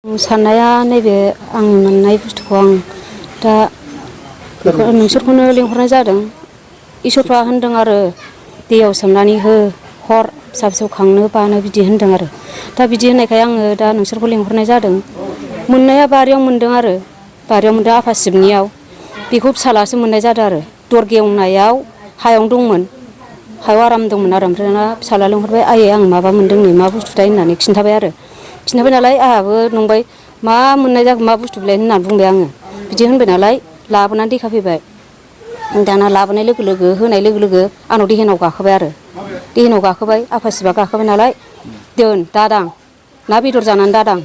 साननाया नैबे आं मोननाय बुस्थुखौ आं दा नोंसोरखौनो लिंहरनाय जादों। इसोरफ्रा होनदों आरो दैयाव सोमनानै हो हर फिसा फिसौ खांनो बानो बिदि होनदों आरो दा बिदि होननायखाय आङो दा नोंसोरखौ लिंहरनाय जादों। मोननाया बारियाव मोनदों आरो बारियाव मोनदों आफा शिबनियाव बेखौ फिसालासो मोननाय जादों आरो दर गेवनायाव हायावनो दंमोन हायाव आराम दंमोन आरो ओमफ्राय दाना फिसाला लिंहरबाय आयै आं माबा मोनदों नै मा बुस्थुथाय होननानै खिन्थाबाय आरो खिन्थाबाय नालाय आंहाबो नंबाय मा मोननाय जाखो मा बुस्थु बिलाय होननानै बुंबाय आङो बिदि होनबाय नालाय लाबोनानै देखायफैबाय दाना लाबोनाय लोगो लोगो होनाय लोगो लोगो आंनाव देहेनाव गाखोबाय आरो देहेनाव गाखोबाय आफा शिबा गाखोबाय नालाय दोन दादां ना बेदर जानानै दादां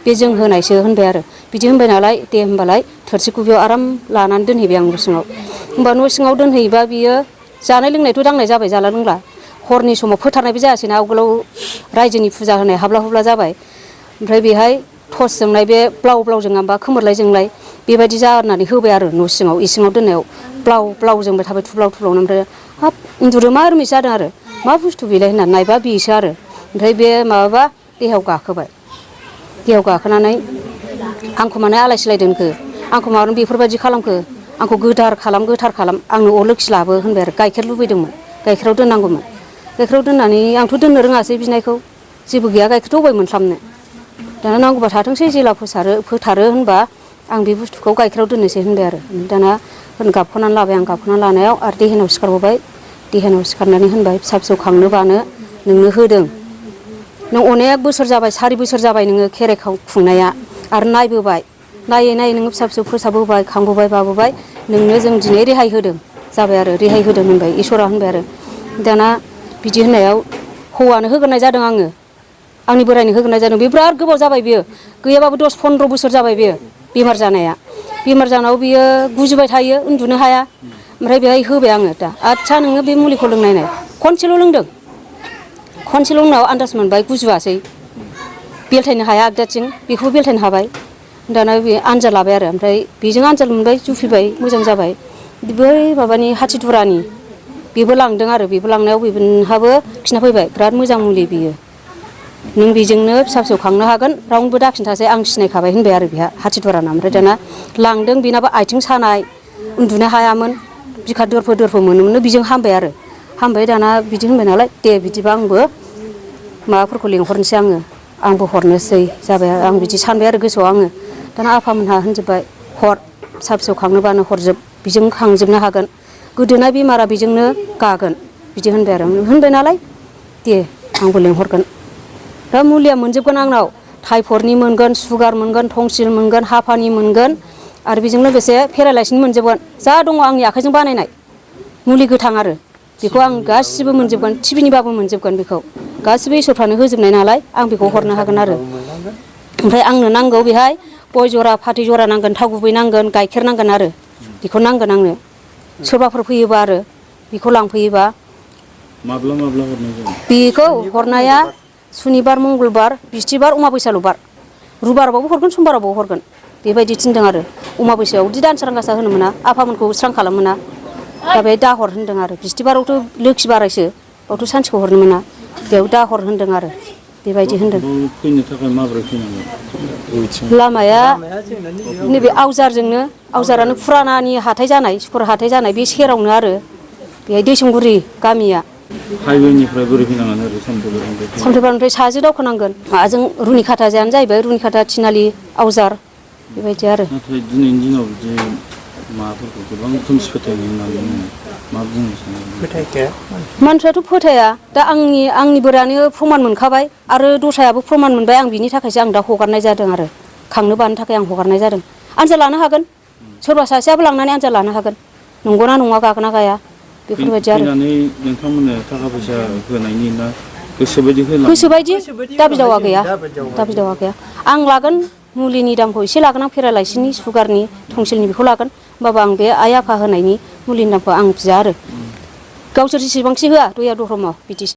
बे जों होनायसो होनबाय आरो बिदि होनबाय नालाय दे होनबालाय थोरसि गुबैयाव आराम लानानै दोनहैबाय आं न' सिङाव होमबा न' सिङाव दोनहैबा बियो जानाय लोंनायथ' दांनाय जाबाय जाला लोंला हरनि समाव फोथारनायबो जायासैना आवगोलाव रायजोनि फुजा होनाय हाबला हुबला जाबाय ओमफ्राय बेहाय टर्स जोंनाय बे ब्लाव ब्लाव जोङाबा खोमोरलाय जोंलाय बेबायदि जानानै होबाय आरो न' सिङाव इसिङाव दोननायाव ब्लाव ब्लाव जोंबाय थाबाय थुब्लाव थुब्लावनो ओमफ्राय हाब उन्दुदो मा रमिस जादों आरो मा बुस्थु बेलाय होननानै नायबा बेसो आरो ओमफ्राय बे माबाबा देहायाव गाखोबाय देहायाव गाखोनानै आंखौ मानो आलाय सिलाय दोनखो आंखौ मानो बेफोरबायदि खालामखो आंखौ गोथार खालाम आंनो अलोखि लाबो होनबाय आरो गाइखेर लुबैदोंमोन गाइखेराव दोननांगौमोन गाइखेराव दोननानै आंथ' दोननो रोङासै बिनायखौ जेबो गैया गाइखेरथ' अबाय मोनस्लाबनो दाना नांगौबा थाथोंसै जेला फोथारो होनबा आं बे बुस्थुखौ गाइखेराव दोननोसै होनबाय आरो दाना गाबख'नानै लाबाय आं गाबख'नानै लानायाव आरो देहेनाव सिखारबावबाय देहेनाव सिखारनानै होनबाय फिसा फिसौ खांनो बानो नोंनो होदों नों अनेक बोसोर जाबाय 4 बोसोर जाबाय नोङो खेराइ खुंनाया आरो नायबोबाय नायै नायै नोङो फिसा फिसौ फोसाबबोबाय खांबोबाय बाबोबाय नोंनो जों दिनै रेहाय होदों जाबाय आरो रेहाय होदों होनबाय इसोरा होनबाय आरो दाना बिदि होननायाव हौवानो होग्रोनाय जादों आङो आंनि बोरायनो होग्रोनाय जादों बे बिराद गोबाव जाबाय बियो गैयाबाबो 10-15 बोसोर जाबाय बियो बेमार जानाया बेमार जानायाव बियो गुजुबाय थायो उन्दुनो हाया ओमफ्राय बेहाय होबाय आङो दा आदसा नोङो बे मुलिखौ लोंनायनाय खनसेल' लोंदों खनसेल' उनाव आन्दाज मोनबाय गुजुवासै बेलथायनो हाया आगदाथिं बेखौबो बेलथायनो हाबाय दाना बे आनजाद लाबाय आरो ओमफ्राय बेजों आनजाद मोनबाय जुफिबाय मोजां जाबाय बै माबानि हाथिदुरानि बेबो लांदों आरो बेबो लांनायाव बेहाबो खिन्था फैबाय बिराद मोजां मुलि बियो नों बेजोंनो फिसा फिसौ खांनो हागोन रावनोबो दाखिन्थासै आं सिनायखाबाय होनबाय आरो बेहा हाथिदुराना ओमफ्राय दाना लांदों बेनाबो आथिं सानाय उन्दुनो हायामोन बिखा दोरफो मोनोमोननो बेजों हामबाय आरो हामबाय दाना बिदि होनबाय नालाय दे बिदिबा आंबो माबाफोरखौ लिंहरनोसै आंबो हरनोसै जाबाय आं बिदि सानबाय आरो गोसोआव आङो दाना आफामोनहा होनजोब्बाय हर फिसा फिसौ खांनोबानो हरजोब बेजों खांजोबनो हागोन गोदोना बेमारा बेजोंनो गागोन बिदि होनबाय आरो होनबाय नालाय दे आंबो लिंहरगोन दा मुलिया मोनजोबगोन आंनाव टाइफडनि मोनगोन सुगार मोनगोन टंसिल मोनगोन हापानि मोनगोन आरो बेजों लोगोसे पेरालाइसनि मोनजोबगोन जा दङ आंनि आखाइजों बानायनाय मुलि गोथां आरो बेखौ आं गासिबो मोनजोबगोन टिभिनिबाबो मोनजोबगोन बेखौ गासिबो इसोरफ्रानो होजोबनाय नालाय आं बेखौ हरनो हागोन आरो ओमफ्राय आंनो नांगौ बेहाय गय जरा फाथै जरा नांगोन थाव गुबै नांगोन गाइखेर नांगोन आरो बेखौ नांगोन आंनो सोरबाफोर फैयोबा आरो बेखौ लांफैयोबा माब्ला हरनाय जायो बेखौ हरनाया सुनिबार मंगलबार बिस्थिबार अमाबैसाल' बार रुबारावबो हरगोन समबारावबो हरगोन बेबायदि थिनदों आरो अमाबैसायावदि दानसोरां गासा होनो मोना आफामोनखौ स्रां खालाम मोना दा बेहाय दाहर होनदों आरो बिस्थिबारावथ' लोखि बारायसो बावथ' सानसेखौ हरनो मोना बेयाव दाहर होनदों आरो बेबायदि होनदों फैनो थाखाय माबोरै फैनांगोन लामाया नैबे आवजारानो फुरानानि हाथाय जानाय सुक्र हाथाय जानाय बे सेरावनो आरो बेहाय दैसंगुरि गामिया हाइवेनिफ्राय बोरै फैनांगोन ओरै सामथाइबारिनिफ्राय साहाजों दावखोनांगोन माबाजों रुनिखाथाजोंआनो जाहैबाय रुनिखाथा थिनालि आवजार बेबायदि आरो नाथाय दिनैनि दिनाव बिदि माबाफोरखौ गोबां खोमसि फोथायनाय होननानै मा बुंनो सानो फोथायखाया मानसिफ्राथ' फोथाया दा आंनि बोरायानो प्रमान मोनखाबाय आरो दस्रायाबो प्रमान मोनबाय आं बिनि थाखायसो आं दा हगारनाय जादों आरो खांनो बानो थाखाय आं हगारनाय जादों आनजाद लानो हागोन सोरबा सासेयाबो लांनानै आनजाद लानो हागोन नंगौना नङा गागोना गाया बेफोरबायदि आरो फैनानै नोंथांमोननो थाखा फैसा होनायनि ना गोसोबायदि दाबि दावा गैया आं लागोन मुलिनि दामखौ एसे लागोन आं पेरालाइसिसनि सुगारनि टंसिलनि बेखौ लागोन होमबाबो आं बे आइ आफा होनायनि मुलिनि दामखौ आं बिया आरो गावसोर जेसेबांखि होआ दया धर्म बिदि